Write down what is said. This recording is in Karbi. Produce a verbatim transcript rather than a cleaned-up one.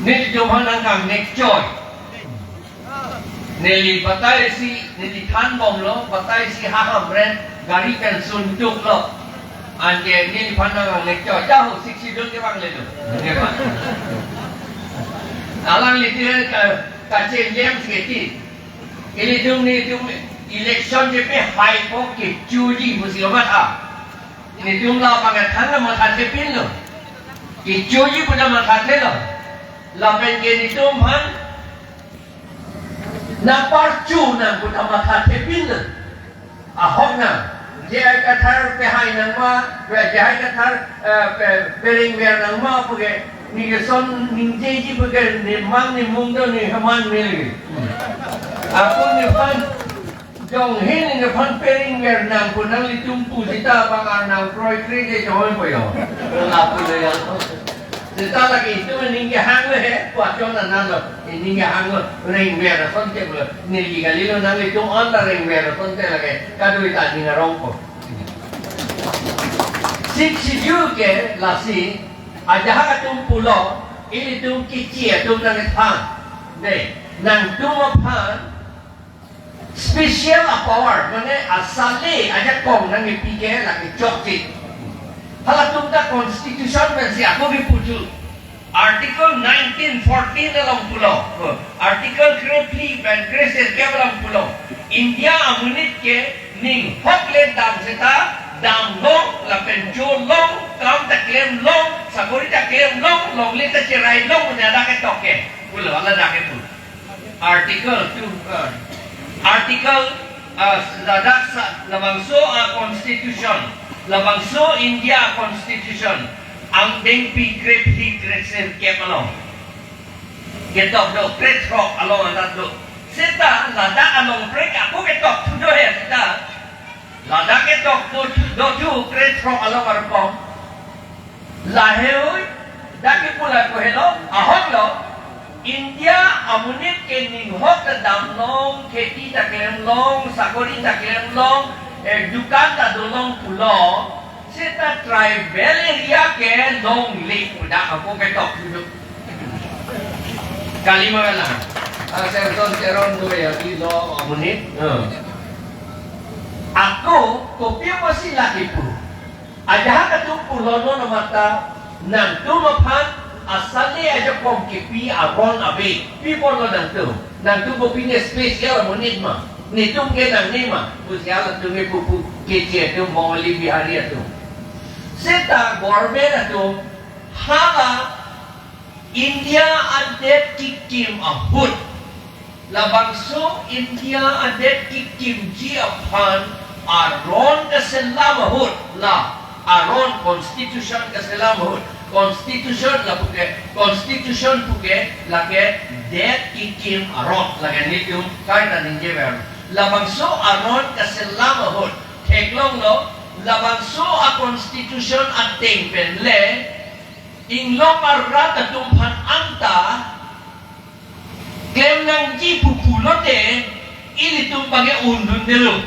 Nelitum aphan nangkangnek choi. Neli batai si, neli thanbomlo, batai si ha Hamren gari pen suntuklo. Anke neliphan nangkangnek choi. Jaho Sixth Schedule ke bang ledu. Nge pa. Alanglitum ke ka, kachelem si keti. Ilitum nelitum election jepe haipo kechoji pusi matha. Nelitum la pangethang la mathathepinlo. Kechoji pu ta mathathelo. Lapen ke nelitum aphan nangparchu nang pu ta mathathepinlo. Ahok nang. J I Kathar pehai nang ma, J I Kathar, eh, pe-, perengver nang ma puke, neli ke son ningjeji puke, nemang nemung do ne haman mil ke. Ako nephan, jong he nephan perengver nang pu nanglitum pu seta bang arnam kroikre ke jong he po yo. Lapu lo ya. Seta lake itum ning kehanglo he, pu achon ananlo, ning kehanglo, rengver asonte pulo, neli kalilo nanglitum an ta rengver asonte lake, kadokave ta ning arong ko. Sixth Schedule ke lasi, ajahak atum pulo, ilitum kichi atum nangkethan. De, nangtum aphan, special a power, mane asale ajakong nangkepi ke lake chokche. Halatum ta constitution pensi ako kipu thu. Article nineteen fourteen along pulo. Article krephli pen kresirkep along pulo. India amonit ke ninghok le dam seta damlong lapen cholong, kam ta klemlong, sakori ta klemlong, longle ta cherailong, ne ladak ketok ke. Pulo, ladak kepu. Article two, uh, Article, uh, ladak sa-, labangso a constitution, labangso India constitution, angdengpi krephli kresirkep along. Ketok do, krethrok along adat do. Seta ladak along prek ako ketok thu do he seta. Ladak ketok do thu, do thu krethrok along arpong. Lahei, dak kepu la ko helo, ahok lo, India amonit ke ninghok ta damlong, kheti ta klemlong, sakori ta klemlong, eh, dukan ta dolong pulo, seta tribal area ke longle pu dak ako ketok dulu. Kali ma kalang. Ah, Samson Teron do ya, di lo amonit. Hmm. Ako, kopi apotsi lake pu. Ajahak atum pulo non mata, nangtum aphan asale ajakong kipi aron ave, pi apotlo nangtum. Nangtum kopine special amonit ma. Netum ke nangne ma. Pusi halatum kepu pu, keche atum, Bongali, Bihari atum. Seta government atum, hala India adet kekim ahut. Labangso India adet kekimji aphan aron keselam ahut. La aron constitution keselam ahut. Constitution lapuke, constitution puke lake det kekim aron. Lake netum kaita ningjever. Labangso aron keselam ahut. Theklonglo, labangso a constitution ateng pen le, inglong arat atum aphan anta klem nangji pu pulote, ilitum bang ke undundelo.